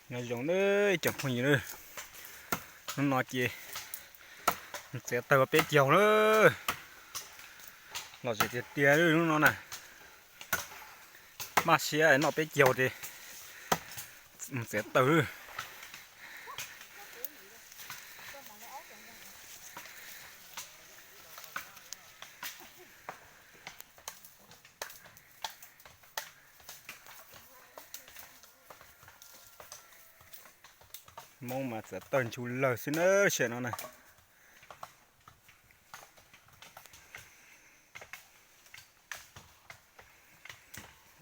Nyob zoo nawb ib tsoom phooj ywg nawb, hnub no ces txiav tawg peb caug lawm, lom zem tiag tiag hnub no na, maj siab noj peb caug ces mus txiav tawg. Hmoob mas txiav tawg ntshu lawg xwb na, tam sim no na.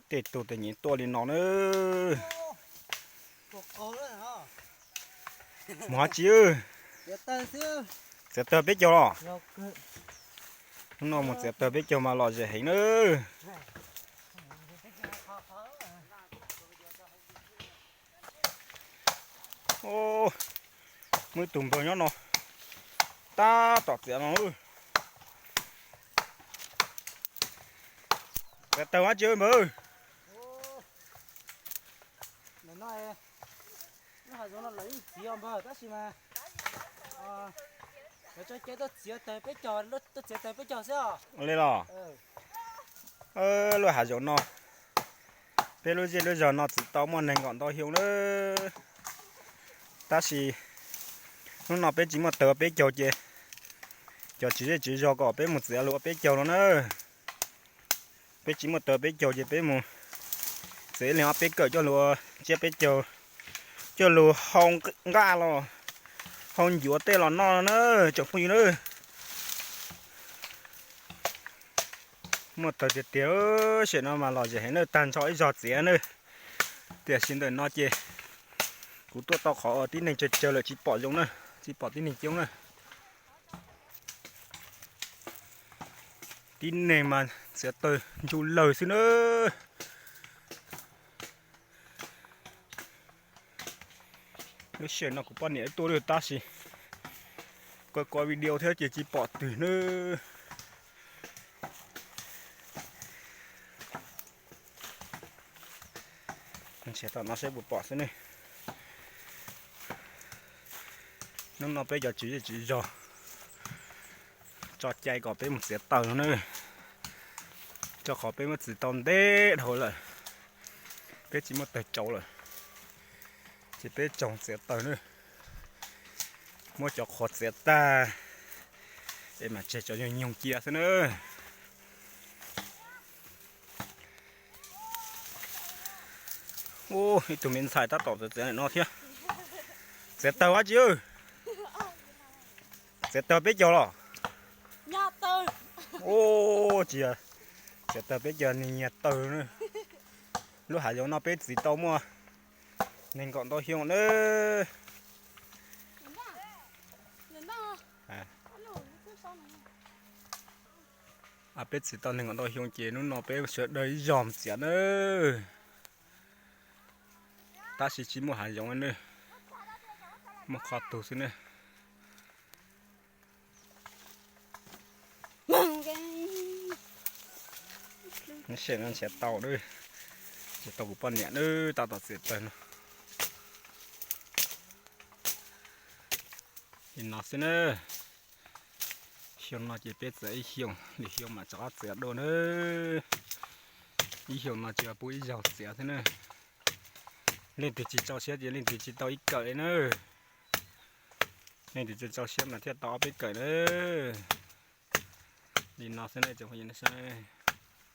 Tej tug tej nyuam tuaj li no na. Mus hov tsis, txiav tawg peb caug los? Hnub no mus txiav tawg peb caug mas lom zem heev na. Muaj ib tug npawg nyob no tab tom txiav no. Txiav tawg dab tsi npawg? Lub hav zoov no lawv yeej txiav npawg, tab sis mas lawv tso cai tuaj txiav tawg peb caug, tuaj txiav tawg peb caug xwb os. Li los, lub hav zoov no, peb lub zej lub zog no tsis tau muaj neeg nkaum ntau xyoo lawm, tab sis hnub no peb tsis muaj tawg peb caug ces cov tswv zej tswv zog kom peb mus txiav luag peb caug los na. Peb tsis muaj tawg peb caug ces peb mus txiav ib leeg ob peb kawm coj lug tsiab peb caug, coj lug hau nqaj los hau ncuav tej los noj na tsoom phooj ywg na. Muaj tawg tiag tiag, tam sim no mas lom zem heev na, tag nrho ib zog txiav na. Tiam sis ntawm no ces kuv tuaj tau qhov tib neeg tsawg tsawg lawm tsis pom zoo na, tsis pom tib neeg coob na. Tib neeg mas txiav tawg ntshu lawg xwb na. Lub sij hawm no kuv poj niam wb tuaj lawm tab sis kuv kov video thiab ces tsis pom twg na. Nrhiav tom no seb puas pom xwb ne. Hnub no peb cov tswv zej tswv zog tso cai kom peb mus txiav tawg no na, rau qhov peb muab txiav tau ntev dhau lawm, peb tsis muaj tawg tsau lawm, ces peb tsoog txiav tawg na. Muab cov qhuav txiav tag es mam tseg cov nyoog nyoog cia xwb na. Ub, ib tug me ntxhais tab tom txiav txiav ntawm no thiab. Txiav tawg dab tsi? Txiav tawg peb caug los? Ub, tsis yog, txiav tawg peb caug, nyiag tawg na. Lub hav zoov no peb txiav tau muaj nees nkaum ntau xyoo na. Peb txiav tau nees nkaum ntau xyoo ces hnub no peb sawv daws ib zog txiav na. Tab sis tsis muaj hav zoov na, muaj qhov tug xwb na. Ntshe no nrhiav tau, nrhiav tau kuv poj niam na, tab tom txiav tawg no. Li no xwb na. Xyoo no ces peb txiav ib xyoos, lwm xyoo mam rov qab txiav dua na. Ib xyoos no tsuas pub ib zaug txiav xwb na. Leej twg tsis txaus siab ces leej twg tsis tau ib kawm li na. Leej twg tsis txaus siab mas thiaj tau ob peb kawm na. Li no xwb na tsoom phooj ywg na.